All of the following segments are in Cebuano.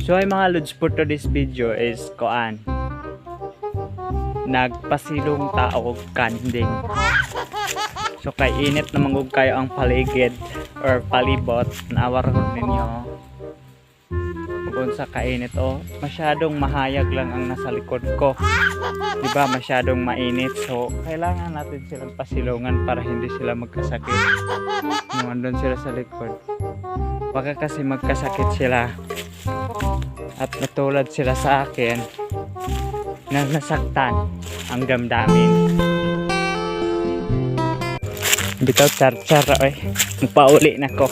So ay mga lods, for today's video is koan. Nagpasilong tao og kanding. So kay init na manggug kayo ang paligid or palibot, nawar ko ninyo. Kung sa kainit, oh, masyadong mahayag lang ang nasa likod ko. 'Di ba? Masyadong mainit. So kailangan natin silang pasilungan para hindi sila magkasakit. Nung andun sila sa likod. Baka kasi magkasakit sila at natulad sila sa akin na nasaktan ang damdamin. Bitaw char-char oy. Pauli na ko.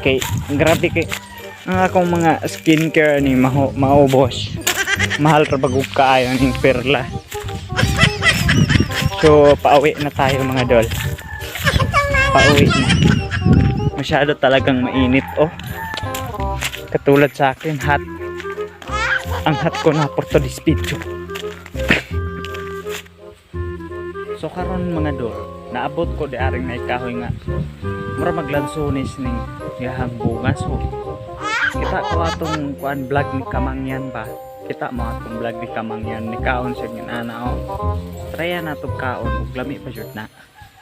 Kay grabe kay ang akong mga skincare ni maho, maubos. Mahal ra bagug kaayo ning perla. So pauwi na tayo, mga dol. Pauwi na. Masyado talagang mainit, oh. Katulad sa akin, hot. Ang hot ko na for today's video. So karon, mga dol, naabot ko di aring na kahoy nga mura maglansones ning iyahang bunga. So kita ko atong kuan, vlog ni Kamangyan ba? Kita mo atong vlog ni Kamangyan, ni kaon siya ana, oh. Try na to kaon ug lami pa jud na.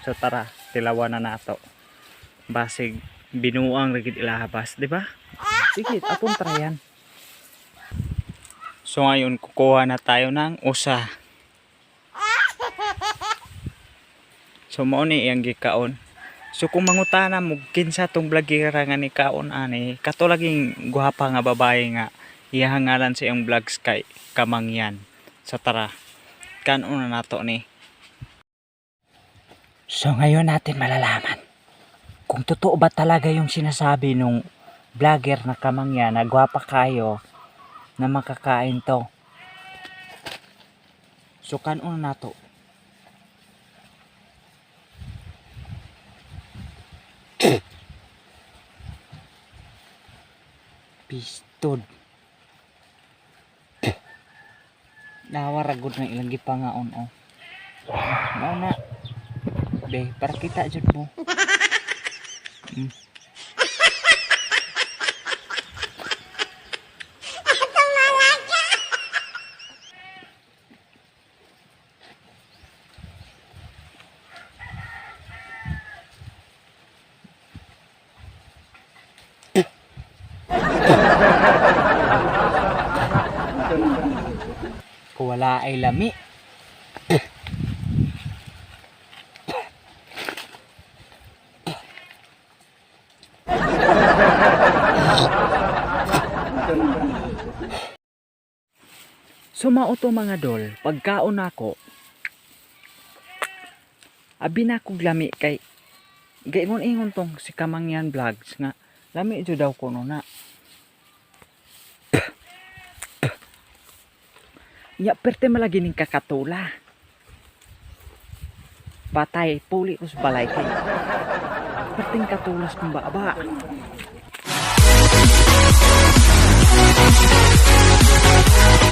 So tara, tilawan na nato. Basig binuang ra gid ilahabas, di ba? Sige, atong tryan. So ngayon kukuha na tayo ng usa. So mao ni iyang gikaon. So kung mangutana mo kinsa tong vlogger nga ni kaon ani, kato laging guwapa nga babae nga iyang ngalan sa iyang vlogs kay Kamangyan. So tara, kanon na nato ni. So ngayon natin malalaman kung totoo ba talaga yung sinasabi nung vlogger na Kamangyan na gwapa kayo na makakain to. So kanon na nato. Pistod. Nawaragod na ilang gipangaon, oh. Mao na. Be, para kita jud mo. Kung wala ay lami. So mao to, mga dol, pagkaon nako. Abi na kog lami kay gaingon-ingon tong si Kamangyan Vlogs nga lami jud daw kuno na. Nya perte malagi ning kakatula. Patay, puli ko sa balay kay perting katulas kong baba.